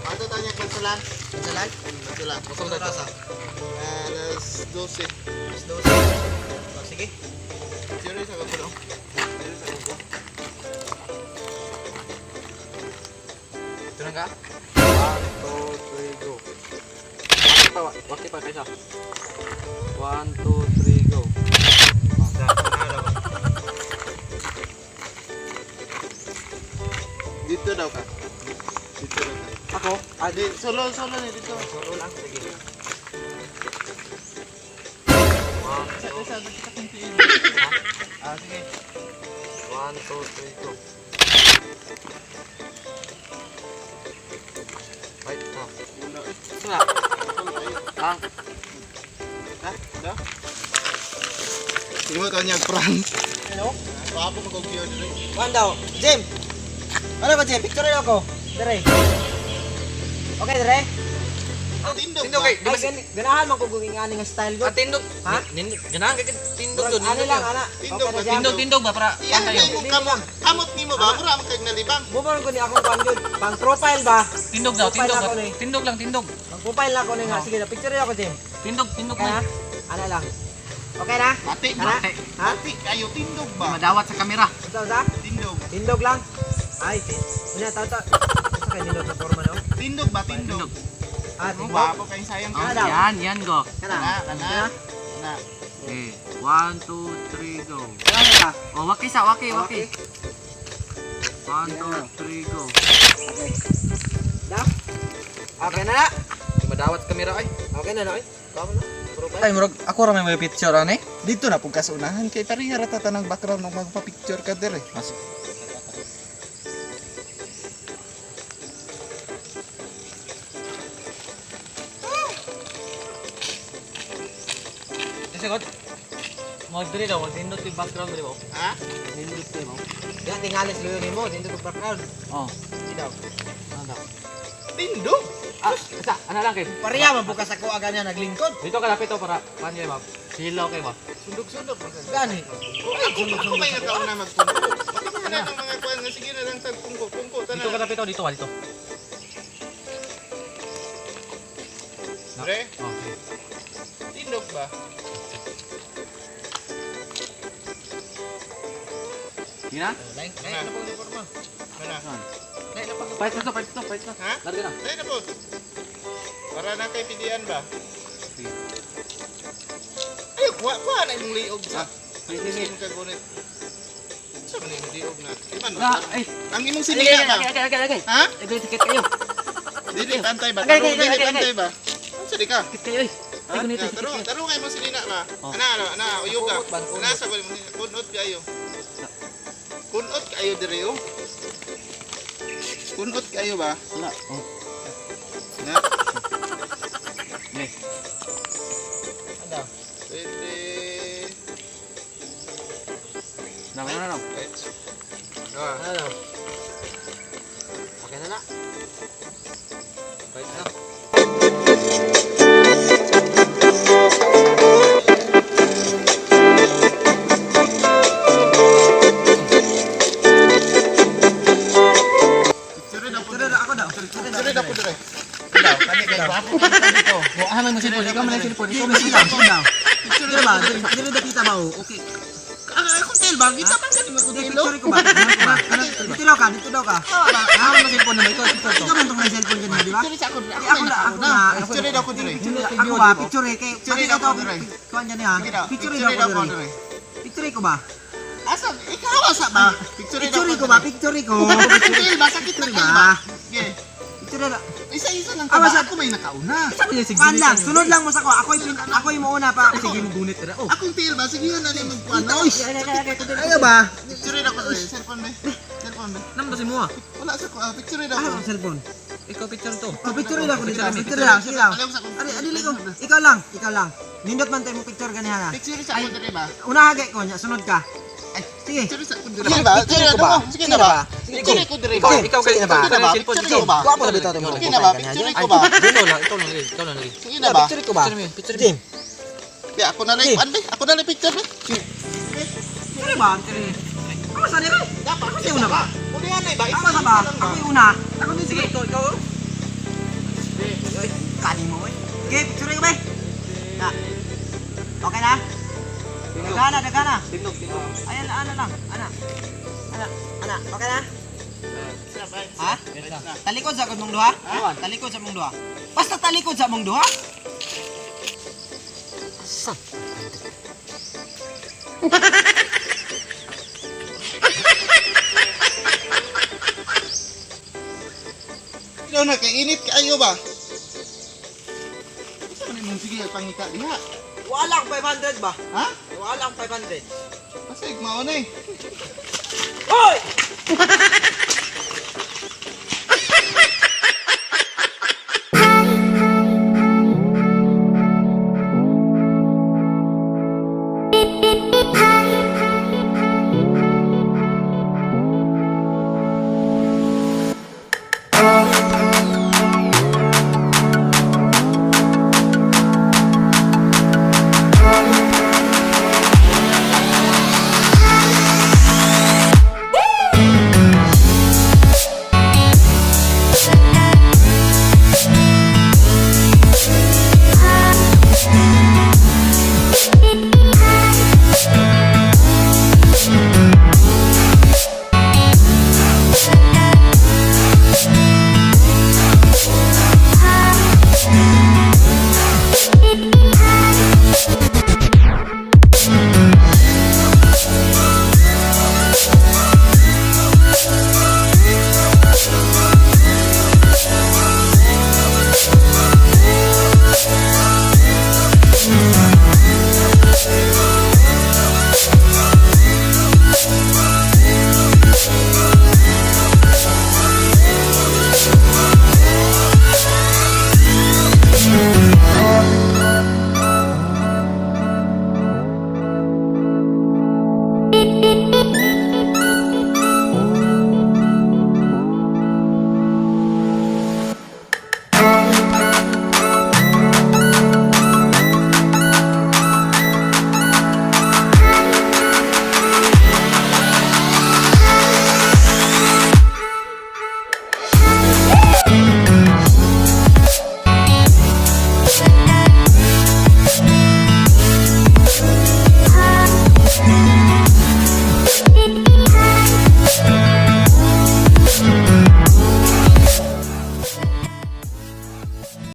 Ato tayo niya kansalan. Kansalan? Kansalan. Gusto mo rasa? Alas 12. Alas 12. Oh, sige. Serious ako ko. Serious ako ko. Ito na ka? 1, 2, 3, go. Waki pa, waki pa kaysa. 1, 2, 3, go. Dito daw ka. Dito daw ka. Ako? Ah, di, solo, solo ni dito. Solo lang. Sige. 1, Sa, 2, sa, nakita kong tiin. Ah, sige. 1, 2, 3, go. Wait, ah. Wala, eh. Ito na. Solo tayo. Ah, Ha? Da? Sige mo, tayo niya prank. Hello? Wapo magkogyo dito. Kuan daw. Jim! Ano ba, Jim? Picture ako. Dire. Okay, dire. Tindog Tindog ba? kay, di ba Ay, ganahan man ko guging ani nga style Ah, gud. tindog. Ha? Nindog. Ganahan kay tindog Murag jud. Ani lang, ana. Tindog Okay na ba? siya. Tindog, tindog ba para Iyan tayo. na imong kamot. Kamot nimo ba? Mura man kag nalibang. Bumon ko ni akong kuan jud. Pang profile ba? Tindog daw, Profile tindog. ako ni. Tindog lang, tindog. Pang profile na ako ni nga. Sige, picture ako, Jim. Tindog, tindog Okay na? man. Ana lang. Okay na? Mati, Ana? mati. Ha? Mati kayo tindog ba? Madawat sa kamera. Unsa unsa? Tindog. Tindog lang. Ay, unya tata. Unsa kay nindot sa forma no? Tindog ba tindog? Tindog. Ah, Mo tindog. ba ako kay sayang Ah, ka. daw. Yan, yan go. Kana. Kana, kana. Na. Okay. 1, 2, 3, go. Kana ka. Oh, waki sa, waki, waki. 1, 2, 3, go. Okay. Da? Okay na na. Di madawat sa kamera ay. Okay na na oy. Kuha mo na. Profile. Ay, murag ako ra may picture ani. Dito na pug kasunahan kay pareha ra ta tanang background og magpa-picture ka dire. Mas. Kasi god. Mo diri daw, nindot yung background diri ba? Ha? Nindot diri ba? Diyan tingalis luyo nimo, dito ko background. Oh, Sige daw. ano daw? Tindog. Ah, sa, ano lang kay. Pareha man bukas ako aga niya naglingkod. Dito ka lapit to para pan ba? Silaw kay ba? Sundog-sundog man ka. Gani. Ako, ako may nakauna magpungko. Pati man na ang mga kuan nga sige na lang tag pungko, pungko Dito ka tanan. lapit to, dito ka dito. Pre, Okay. tindog ba? Sige na? Lain, lain na po ni forma. Mana? Lain na po. Fight na to, fight na to, fight na. Ha? Larga na. Dai na po. Para na kay pidian ba? Sige. Ay, kuha kuha na imong liog sa. Sige, sige. Imong kagunit. Sa man imong liog na? Di man. Na, ay. Ang imong sinina ba? Agay, agay, agay. Ha? Agay, sakit kayo. Dili pantay ba? Agay, Tarong agay, dili agay, pantay ba? Unsa di ka? Sakit kayo, eh. Ay, gunito, sakit Tarong, kayo. tarong ay imong sinina ba? Oh. Ana, ana, ana, uyo ka. Kunot ba? Kunot. Ana sa imong sinina. Kunot kayo. Kunot kayo dire oh. Kunot kayo ba? Wala. Oh. Na. Okay. Ano? Pwede. Na, na, na. Wait. Ah. Ano daw? Okay na na. Fight na. Picture na po. Picture na ako daw. Picture Picture na po dire. Daw, kani kay gwapo kay dito. Oh, ah, may cellphone. Ikaw man ang cellphone. Ikaw man Picture daw. Picture ba? Dili ba kita ba? Okay. Ang akong tail ba? Kita man kani mo Hindi, tilo. picture ko ba? Picture ko ba? Dito daw ka, dito daw ka. Ah, may cellphone naman. Ikaw, ikaw to. Ikaw man tong may cellphone ganyan, di ba? Picture sa ako. Di, ako na, ako na. Picture daw ko dire. Ako ba? Picture eh. Kay, Picture pati daw ka ko dire. Kuan dyan eh, ha? Sige daw. Picture daw ko dire. Picture ko ba? Asa? Ikaw asa ba? Picture daw Picture ko ba? Picture ko. Picture ba? Sakit na Picture kayo ba? ba? Sige. Picture na. Isa-isa lang Ah, ka ba? basta- Ako may nakauna. Kuan lang, sunod lang mo sa ko. Ako yung mauna pa. Sige, mo gunit. Tara. Oh. Akong tail ba? Sige na ni magkuano. Ano ba? Picture daw ko dire. Cellphone ba? Cellphone ba? Nam to si Mua. Wala sa ko. Ah, Picture daw Ah, ko. ang cellphone. Ikaw picture to. Oh, picture lang ko dito. Picture lang, sige lang. Ayaw sa akong. Ari, adili ko. Ikaw lang, ikaw lang. Nindot man tayo mo picture ganihan ha. Picture sa ako dire ba? Una hagay ko nya, sunod ka. Ay, Sige. Picture sa ako dire ba? Sige na ba? Sige na ba? Picture ko dire ba? Ikaw, Sige na ba? Ikaw, cellphone. Picture ko ba? Gwapo na bitaw mo. Sige na ba? Picture ko ba? Ikaw lang, ikaw lang, ikaw lang. Sige na ba? Picture ko ba? Picture mo yun, picture mo. Jim. Di, ako na lang. Sige. Ano ba? Ako na lang picture ba? Picture ba? Ako sa dire. Dapat Ako siya una ba? Ulihan na ba? Ako sa ba? Ako yung una. Ako din, sige, ikaw, ikaw. Kani mo eh. Okay, picture ko ba? Na. Okay na? Tingog. Dagana, dagana. Tingog, tingog. Ayan, ana lang. Ana. Ana, ana. Okay na? Ha? Talikod sa mong duha? Ha? Talikod sa mong duha. Basta talikod sa mong duha. Asa? Ikaw na, kay init kaayo ba? Isa man imong sige pangita diha. Wala akong 500 ba? Ha? Wala akong 500. Pasig mao na eh. Hoy!